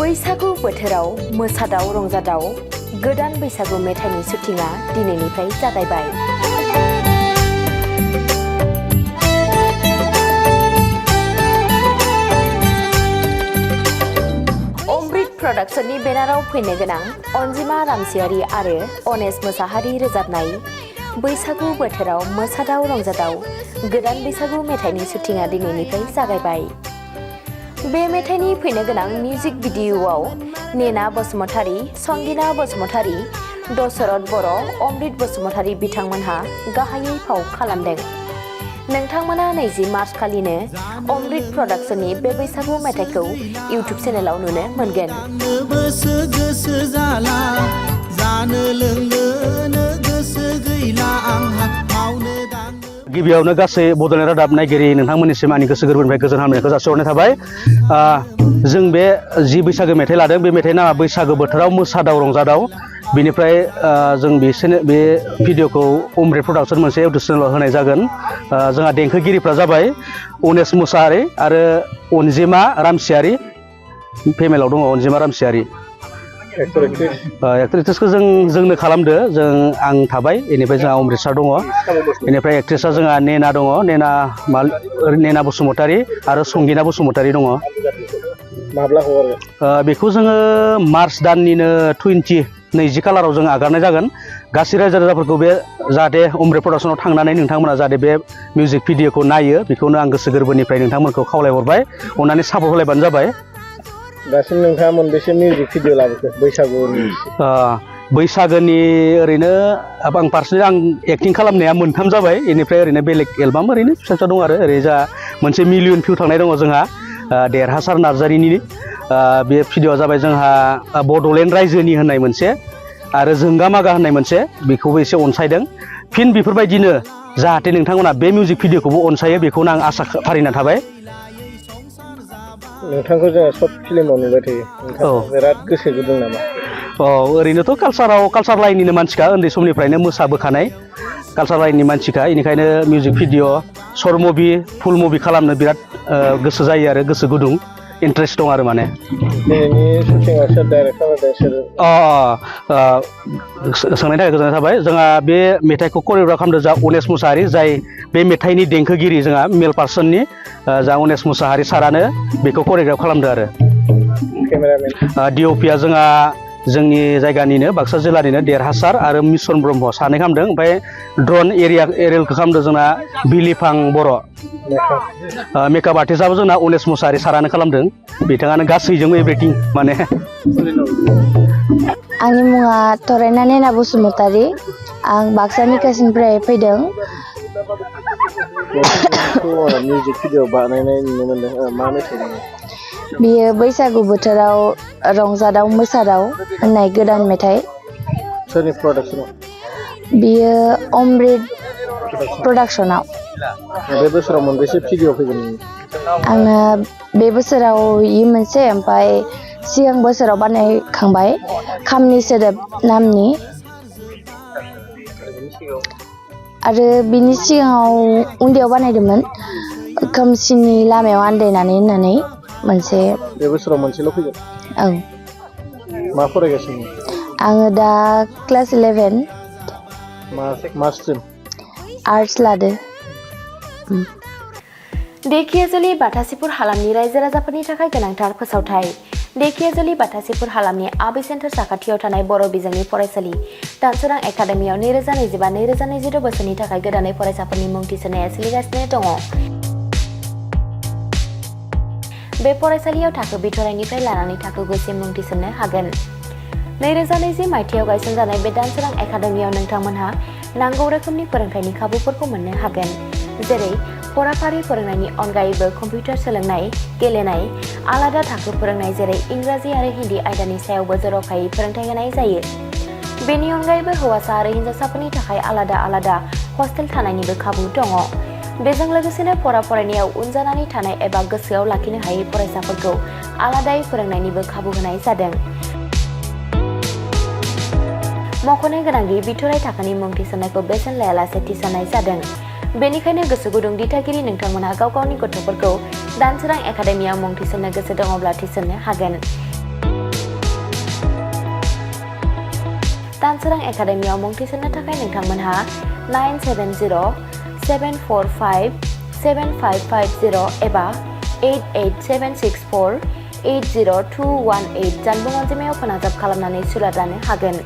बैसागु बोथोराव मोसादाव रंजादाव गोदान बैसागु मेथाइनि शुटिंआ दिनैनिफ्राय जागायबाय। अमृत प्रडाक्शननि बेनाराव फैनो गोनां अनजिमा रामसियारि आरो अनेस मोसाहारि रोजाबनाय बैसागु बोथोराव मोसादाव रंजादाव गोदान बैसागु मेथाइनि शुटिंआ दिनैनिफ्राय जागायबाय। बे मेथाइनि फैनो गोनां मिउजिक भिडिअ'आव नेना बसुमतारी, संगिना बसुमतारी, दशरथ बर', अमृत बसुमतारी बिथांमोनहा गाहायै फाव खालामदों। नोंथांमोना 20 मार्च खालिनो अमृत प्रडाक्शननि बे बैसागु मेथाइखौ इउट्युब चेनेलाव नुनो मोनगोन। गिबियावनो गासै बड'लेण्ड रादाब नायगिरि नोंथांमोननिसिम आंनि गोसो गोरबोनिफ्राय गोजोन हामलायनायखौ जासिहरनाय थाबाय। जों बे जि बैसागो मेथाइ लादों बे मेथाइनि नामा बैसागो बोथोराव मोसादाव रंजादाव। बिनिफ्राय जों बे भिडिअखौ अमृत प्रडाक्शन मोनसे इउट्युब चेनेलाव होनाय जागोन। जोंहा देंखोगिरिफ्रा जाबाय अनेस मोसाहारि आरो अनजिमा रामसियारि, फेमेलाव दङ अनजिमा रामसियारि। एक्टर एक्ट्रेसखौ जोंनो खालामदो, आं थाबाय, बेनिफ्राय जोंहा अमृत सार दङ, बेनिफ्राय एक्ट्रेसआ जोंहा नेना दङ, नेना बसुमतारी आरो संगिना बसुमतारी दङ। माब्ला हगारो? बेखौ जोङो मार्च दाननिनो 20 खालाराव जों आगारनाय जागोन। गासै रायजो राजाफोरखौ बे जाहाथे अमृत प्रडाक्शनाव थांनानै नोंथांमोना जाहाथे बे मिउजिक भिडिअखौ नायो, बेखौनो आं गोसो गोरबोनिफ्राय नोंथांमोनखौ खावलायहरबाय। अननानै सापर्ट होलायबानो जाबाय। दासिम नोंथाङा मोनबेसे मिउजिक भिडिअ लाबोखो बैसागुनि? बैसागोनि ओरैनो आं पार्सनेलि आं एक्टिं खालामनाया 3 जाबाय। बेनिफ्राय ओरैनो बेलेग एलबाम ओरैनो फिसा फिसा दं आरो ओरै जा मोनसे मिलियन भिउ थांनाय दङ जोंहा देरहासार नार्जारिनि। बे भिडिअआ जाबाय जोंहा बड'लेण्ड रायजोनि होननाय मोनसे आरो जोंगा मागा होननाय मोनसे, बेखौबो एसे अनसायदों। फिन बेफोरबायदिनो जाहाथे नोंथांमोना बे मिउजिक भिडिअखौबो अनसायो, बेखौनो आं आसा फारिना थाबाय। नोंथांखौ जोङो सर्ट फिल्माव नुबाय थायो, नोंथाङा बिराद गोसो गुदुं नामा? ओरैनोथ' कालसार लाइननिनो मानसिखा, उन्दै समनिफ्रायनो मोसाबोखानाय कालसार लाइननि मानसिखा, बेनिखायनो मिउजिक भिडिअ, सर्ट मुभि, फुल मुभि खालामनो बिराद गोसो जायो आरो गोसो गुदुं, इन्ट्रेस्ट दं आरो माने। दिनैनि शुटिंआव सोर डाइरेक्ट खालामदों, सोर? सोंनायनि थाखाय गोजोननाय थाबाय। जोंहा बे मेथाइखौ करिय'ग्राफ खालामदों जा अनेस मोसाहारि, जाय बे मेथाइनि देंखोगिरि जोंहा मेल पार्सननि जा अनेस मोसाहारि सारानो बेखौ करिय'ग्राफ खालामदों आरो। केमेरामेन डिअपिआ जोंहा जोंनि जायगानिनो बाक्सा जिल्लानिनो देरहासार आरो मिसन ब्रह्म सानै खालामदों। ओमफ्राय ड्रन एरियेलखौ खालामदों जोंना बिलिफां बर'। मेकआप आर्टिस्टआबो जोंना अनेस मोसाहारि सारानो खालामदों। बिथाङानो गासैजोंबो एभ्रिथिं माने। आंनि मुङा थरायना नेना बसुमतारी, आं बाक्सा निकासिनिफ्राय फैदों। मिउजिक भिडिअ बानायनाय नुनो मोनदों, मा मेथाइ दङ? बियो बैसागु बोथोराव रंजादाव मोसादाव होननाय गोदान मेथाइ। सोरनि प्रडाक्शनाव? बियो अमृत प्रडाक्शनाव। बे बोसोराव मोनबेसे भिडिअ फैगोन? आंना बे बोसोराव मोनसे, ओमफ्राय सिगां बोसोराव बानायखांबाय खामनि सोदोब नामनि, आरो बिनि सिगाङाव उन्दैयाव बानायदोंमोन खोमसिनि लामायाव आन्दायनानै होननानै मोनसे। बे बोसोराव मोनसेल' फैगोन? ओं। मा फरायगासिनो? आङो दा क्लास 11। मा स्ट्रिम? आर्टस लादो। देखियाजुलि बाथासिपुर हालामनि रायजो राजाफोरनि थाखाय गोनांथार फोसावथाय। देखियाजुलि बाथासिपुर हालामनि आबै सेन्टार साखाथियाव थानाय बर' बिजोंनि फरायसालि दानसोरां एकाडेमियाव 2025-2026 बोसोरनि थाखाय गोदानै फरायसाफोरनि मुं थिसननाया सोलिगासिनो दङ। बे फरायसालियाव थाखो बिथराइनिफ्राय लानानै थाखो 9सिम मुं थिसननो हागोन। 2020 मायथाइयाव गायसनजानाय बे दानसोरां एकाडेमियाव नोंथांमोनहा नांगौ रोखोमनि फोरोंथायनि खाबुफोरखौ मोननो हागोन, जेरै फराफारि फोरोंनायनि अनगायैबो कम्पिउटार सोलोंनाय, गेलेनाय, आलादा थाखो फोरोंनाय जेरै इंराजि आरो हिन्दी आयदानि सायावबो जर'खायै फोरोंथाय होनाय जायो। बेनि अनगायैबो हौवासा आरो हिन्जावसाफोरनि थाखाय आलादा आलादा हस्टेल थानायनिबो खाबु दङ। बेजों लोगोसेनो फरायनायाव उन जानानै थानाय एबा गोसोआव लाखिनो हायै फरायसाफोरखौ आलादायै फोरोंनायनिबो खाबु होनाय जादों। मख'नो गोनांदि बिथराइ थाखोनि मुं थिसननायखौ बेसेन लायालासे थिसननाय जादों। बेनिखायनो गोसो गुदुं दिथागिरि नोंथांमोनहा गाव गावनि गथ'फोरखौ दानसोरां एकाडेमियाव मुं थिसननो गोसो दङब्ला थिसननो हागोन। दानसोरां एकाडेमियाव मुं थिसननो थाखाय नोंथांमोनहा 970-745-7550 एबा 88764-80218 जानबुं अनजिमायाव फोनांजाब खालामनानै सुलाद लानो हागोन।